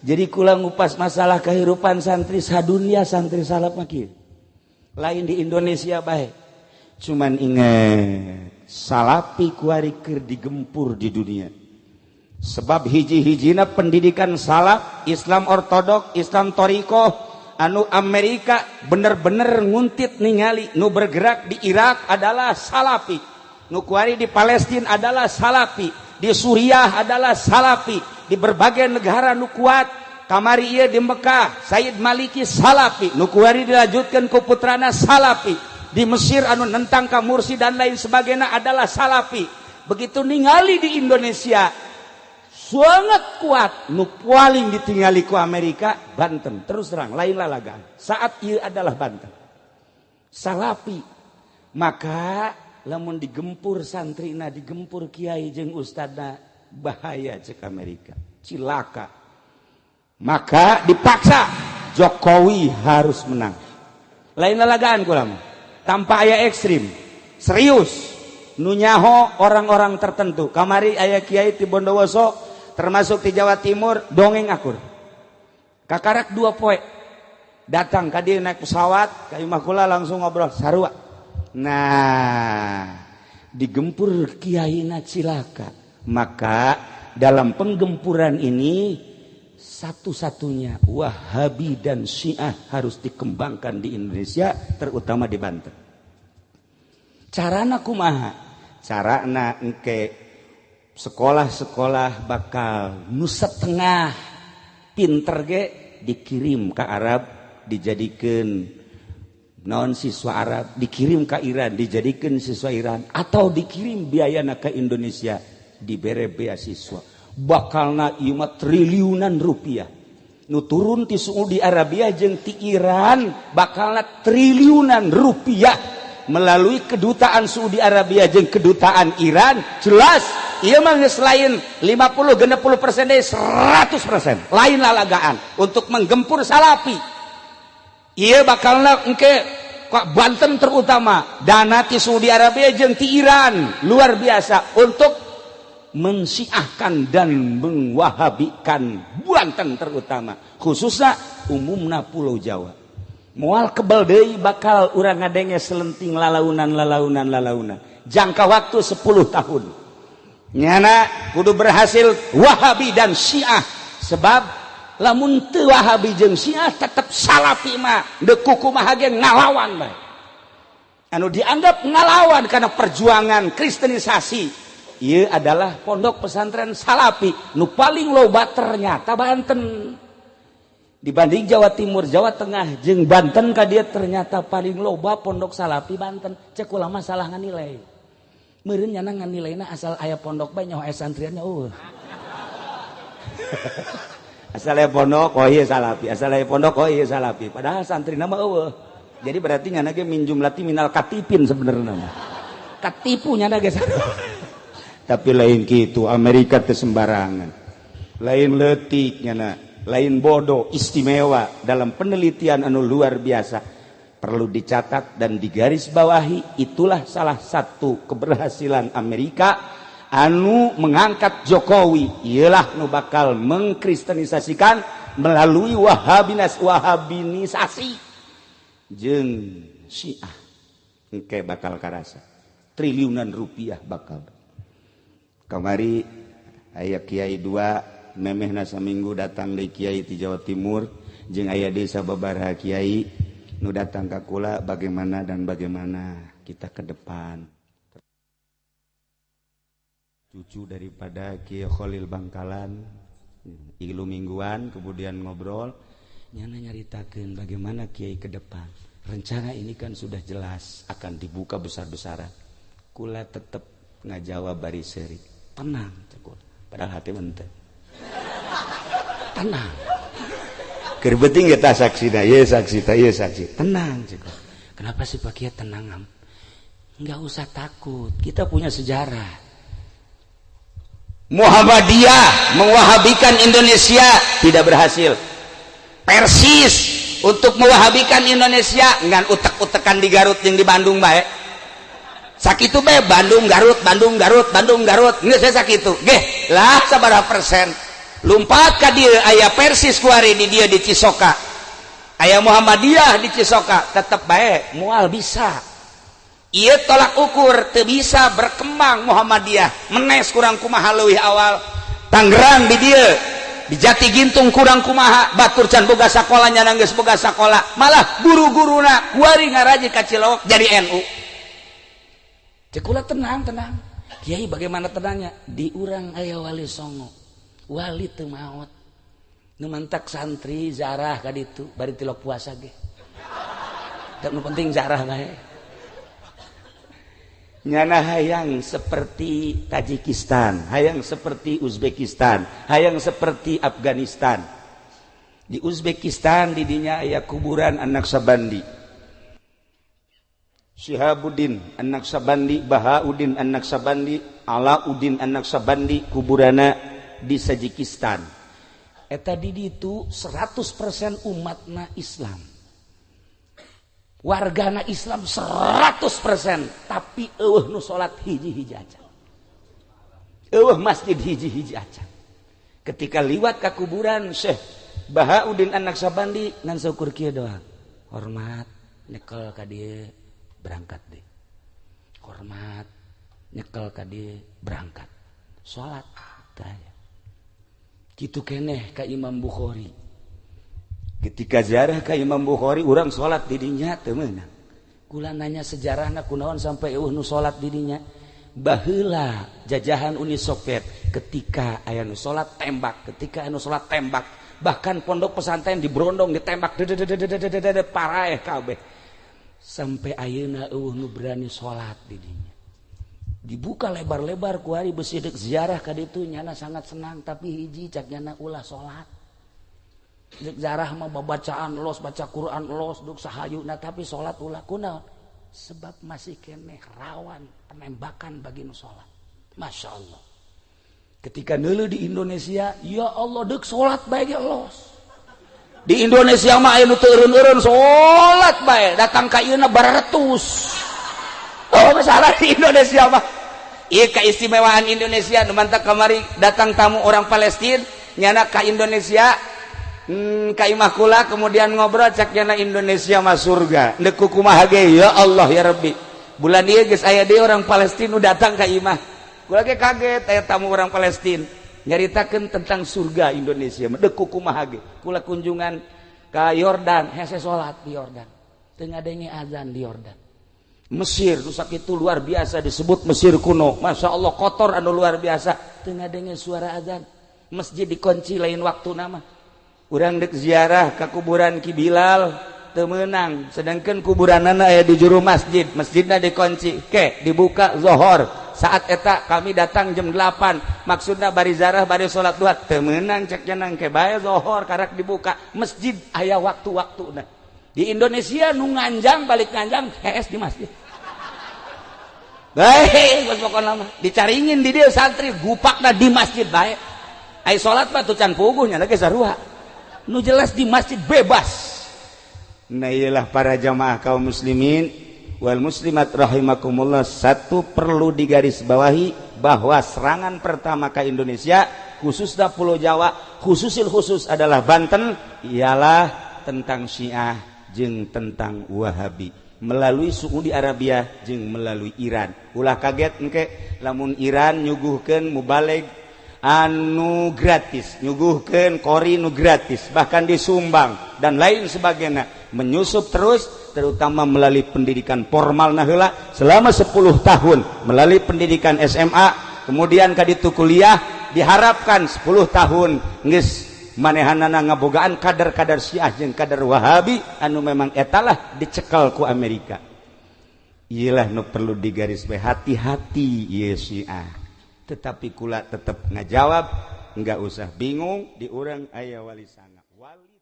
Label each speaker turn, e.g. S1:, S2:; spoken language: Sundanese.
S1: Jadi kula ngupas masalah kehidupan santri sadunia, santri salaf mah kieu. Lain di Indonesia bae. Cuman ingat, salafi kuari keur digempur di dunia. Sebab hiji-hijina pendidikan salaf, Islam ortodok, Islam toriko, anu Amerika bener-bener nguntit ningali nu bergerak di Irak adalah salafi, nu kuari di Palestina adalah salafi, di Suriah adalah salafi, di berbagai negara nu kuat. Kamari ieu di Mekah, Said Maliki salafi, nu kuari dilanjutkan ku putrana salafi. Di Mesir anu nentang ka Mursi dan lain sebagainya adalah salafi. Begitu ningali di Indonesia sangat kuat, nu paling ditinggali ku Amerika Banten. Terus terang, lain lalagan saat ieu adalah Banten salafi. Maka lamun digempur santrina, digempur kiai jeung ustadna, bahaya cek Amerika, cilaka. Maka dipaksa Jokowi harus menang. Lain lalagaan kula mah, tanpa aya ekstrim, serius. Nu nyaho orang-orang tertentu. Kamari aya kiai ti Bondowoso, termasuk di Jawa Timur, dongeng akur. Kakarak 2 poe datang ka dieu naik pesawat ka imah kula, langsung ngobrol sarua. Nah, digempur kiaina cilaka. Maka dalam penggempuran ini satu-satunya Wahabi dan Syiah harus dikembangkan di Indonesia, terutama di Banten. Carana kumaha? Carana engke sekolah-sekolah bakal nu setengah pinter ge dikirim ke Arab, dijadikan non siswa Arab, dikirim ke Iran, dijadikan siswa Iran, atau dikirim biaya ke Indonesia, dibere beasiswa. Bakalna ieu mah triliunan rupiah nu turun ti Saudi Arabia jeung ti Iran. Bakalna triliunan rupiah melalui kedutaan Saudi Arabia jeung kedutaan Iran. Jelas ieu mah geus lain 50 60% deui, 100%, lain lalagaan untuk menggempur salafi. Ieu bakalna engke kok Banten terutama dana ti Saudi Arabia jeung ti Iran luar biasa untuk mensiahkan dan mengwahabikan Banten terutama, khususnya umumna Pulau Jawa. Moal kebal deui bakal urang ngadenge selenting lalaunan, lalaunan, lalaunan. Jangka waktu 10 tahun nyana kudu berhasil Wahabi dan Syiah, sebab lamun teu Wahabi jeung Syiah tetep salafi mah deuk kumaha ge ngalawan bae. Anu dianggap ngalawan karena perjuangan kristenisasi ieu adalah pondok pesantren salafi nu paling loba ternyata Banten. Dibanding Jawa Timur, Jawa Tengah jeung Banten ka dieu, ternyata paling loba pondok salafi Banten. Cek ulama salah nganilai meureun, nyana nganilaina asal aya pondok bae, nyaho aya santriannya. Oh, asal aya pondok, oh iya salafi, asal aya pondok, oh iya salafi, padahal santri nama euweuh. Jadi berarti nyana ge min jumlati minal katipin, sebenarnya mah katipu nyana ge. Tapi lain gitu, Amerika teh sembarangan, lain letik nyana, lain bodoh, istimewa dalam penelitian anu luar biasa. Perlu dicatat dan digarisbawahi, itulah salah satu keberhasilan Amerika anu mengangkat Jokowi, ialah nu bakal mengkristenisasikan melalui Wahabinas, Wahabinisasi jeung Syiah. Engke bakal karasa triliunan rupiah bakal. Kamari aya kiai dua memehna saminggu datang di kiai di Jawa Timur jeung aya desa babaraha kiai nu datang ka kula, bagaimana dan bagaimana kita ke depan. Cucu daripada Kiai Khalil Bangkalan ilu mingguan, kemudian ngobrol, nyana nyaritakeun bagaimana kiai ke depan. Rencana ini kan sudah jelas akan dibuka besar-besaran. Kula tetep ngajawab bari seri, "Tenang," cek, padahal hati mente tenang. Keur penting kita saksi dah, ye saksi ta, ye saksi. "Tenang," cek. "Kenapa sih, Pak Kiai, tenang?" Am, nggak usah takut, kita punya sejarah. Muhammadiyah mewahabikan Indonesia tidak berhasil. Persis untuk mewahabikan Indonesia ngan utek-utekan di Garut yang di Bandung baik. Sakitu bae, Bandung Garut, Bandung Garut, Bandung Garut, geus saya sakitu geh lah sabaraha persen. Lumpat ka dieu, aya Persis kuari di dieu di Cisoka, aya Muhammadiyah di Cisoka, tetep bae moal bisa. Ieu tolak ukur, teu bisa berkembang Muhammadiyah. Menes kurang kumaha leuwih awal. Tangerang di dieu, di Jati Gintung kurang kumaha, batur can boga sakola, nyana geus boga sakola, malah guru-guruna kuari ngaraji ka Cilawak jadi NU. Cek kula, tenang, tenang. Kiai, bagaimana tenangnya? Di urang aya Wali Songo, wali teu maot. Nu mantak santri zarah ka ditu bari tilok puasa ge. Nu penting zarah bae. Nyana hayang seperti Tajikistan, hayang seperti Uzbekistan, hayang seperti Afghanistan. Di Uzbekistan didinya aya kuburan anak Sabandi. Syihabuddin anak Sabandi, Bahauddin anak Sabandi, Alauddin anak Sabandi, kuburana di Tajikistan. Eta di ditu 100% umatna Islam. Wargana Islam 100%, tapi euweuh nu salat hiji-hiji aja. Euweuh masjid hiji-hiji aja. Ketika liwat ka kuburan Syekh Bahauddin anak Sabandi, ngan saukur kieu doang. Hormat, nyekel ka dieu, berangkat deh. Hormat, nyekel ka dieu, berangkat. Salat teu aya. Kitu keneh ka Imam Bukhari. Ketika ziarah ka Imam Bukhari, urang salat di dinya teu meunang. Kula nanya sejarahna kunaon sampai euweuh nu salat di dinya. Baheula jajahan Uni Soviet, ketika aya nu salat tembak, ketika aya nu salat tembak, bahkan pondok pesantren diberondong, ditembak, paraeh kabeh. Sampai ayeuna euweuh nu berani salat di dinya. Dibuka lebar-lebar kuari besi deuk ziarah ka ditu, nyana sangat senang, tapi hiji cak nyana, ulah salat. Deuk ziarah mah babacaan los, baca Quran los, duk sahayuna, tapi salat ulah. Kunaon? Sebab masih keneh rawan penembakan bagi nu salat. Masya Allah. Ketika neuleuh di Indonesia, ya Allah, deuk salat bae ge los. Di Indonesia mah aya nu teu eureun-eureun salat bae, datang ka ieuna baratus. Oh, masalah di Indonesia mah. Ieu keistimewaan Indonesia nu mantak kamari datang tamu orang Palestina, nyana ka Indonesia, ka imah kula, kemudian ngobrol, cak nyana Indonesia mah surga. Deuk kumaha ge, ya Allah ya Rabbi. Bulan ieu geus aya deui orang Palestina nu datang ka imah. Kula ge kaget aya tamu orang Palestina nyaritakeun tentang surga Indonesia. Deuk kumaha ge. Kula kunjungan ka Yordan, hese salat di Yordan. Teu ngadenge azan di Yordan. Mesir nu sakitu luar biasa, disebut Mesir kuno. Masya Allah, kotor anu luar biasa. Teu ngadenge suara azan. Masjid dikunci lain waktu nama. Urang dek ziarah ke kuburan Ki Bilal teu meunang, sedangkan kuburanana aya di juru masjid, masjidna dikunci. Ke dibuka zohor. Saat eta kami datang jam 8, maksudna bari ziarah bari salat duha, teu meunang cek nang ke bae zohor karak dibuka. Masjid aya waktu-waktuna. Di Indonesia nu nganjang balik nganjang hees di masjid. Baik, bos, pokokna mah dicaringin di dia santri gupakna di masjid bae. Ai salat mah tuh can puguh nya ge sarua. Nu jelas di masjid bebas. Nah, iyalah para jamaah kaum muslimin wal muslimat rahimakumullah, satu perlu digarisbawahi bahwa serangan pertama ke Indonesia, khususnya Pulau Jawa, khususil khusus adalah Banten, ialah tentang Syiah jeung tentang Wahabi melalui Saudi Arabia jeung melalui Iran. Ulah kaget engke lamun Iran nyuguhkeun mubalig anu gratis, nyuguhkeun qori nu gratis, bahkan disumbang dan lain sebagainya, menyusup terus, terutama melalui pendidikan formal heula selama 10 tahun melalui pendidikan SMA, kemudian kaditu kuliah. Diharapkan 10 tahun geus manehanana ngabogaan kader-kader Syiah jeung kader Wahabi anu memang etalah dicekal ku Amerika. Iyalah nu perlu digaris hati-hati ieu Syiah. Tetapi kula tetap ngajawab, nggak usah bingung, di urang aya Wali Sanga, wali.